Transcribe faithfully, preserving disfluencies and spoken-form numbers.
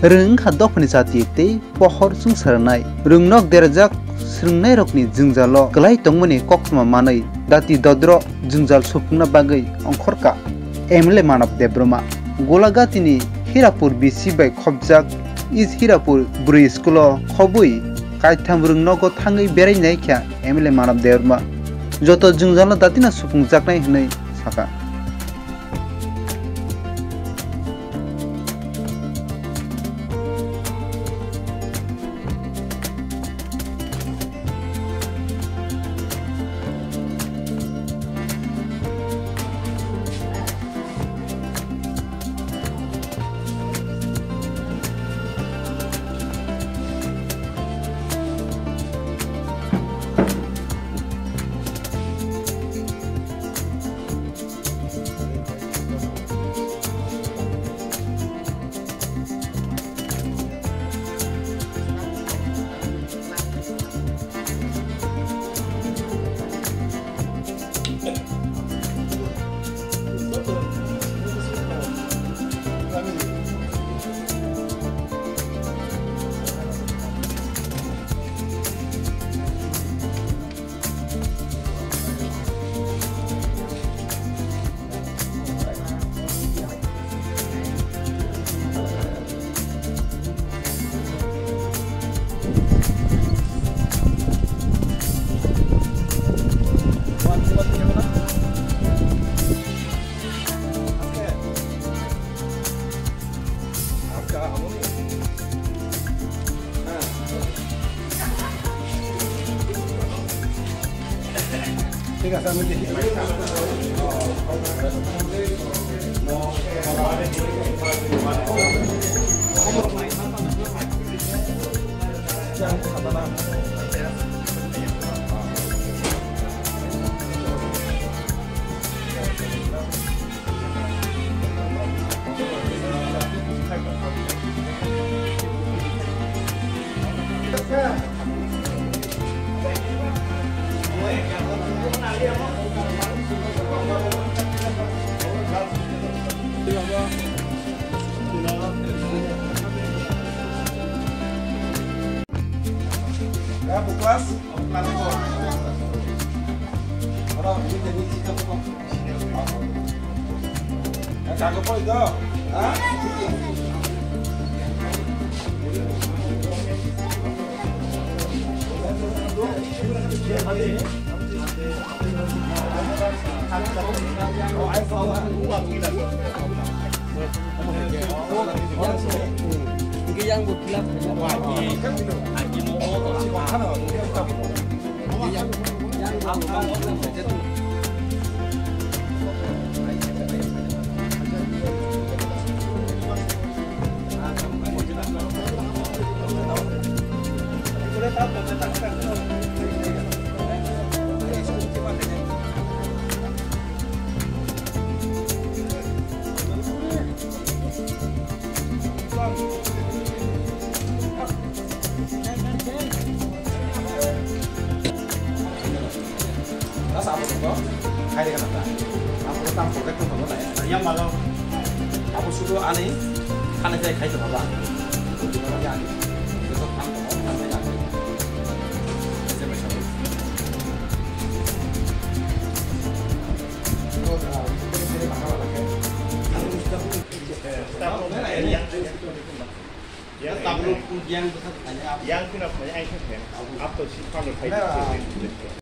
Rwng wngkha dophani chati tei pohor chwngsarnai. Rwngnok derajak swrwngnairokni jwngjalo kwlai tongmani koktwma manwi dati dodro jwngjal supungna bagwi ongkhorkha M L A Manav Debbarma. Golagatini Hirapur B C bai khopjak East Hirapur bwrwi school-o khobwi kaitham rwngnogo thangwi berai naikha M L A Manav Debbarma. Joto jwngjalo datino supungjaknai hwnwi sakha. ঠিক আছে, আমি দেখি। Abo sudu ani khani jai khai tongma ba. Yang kena punya, yang kena punya, apa sih kalau kayak gitu?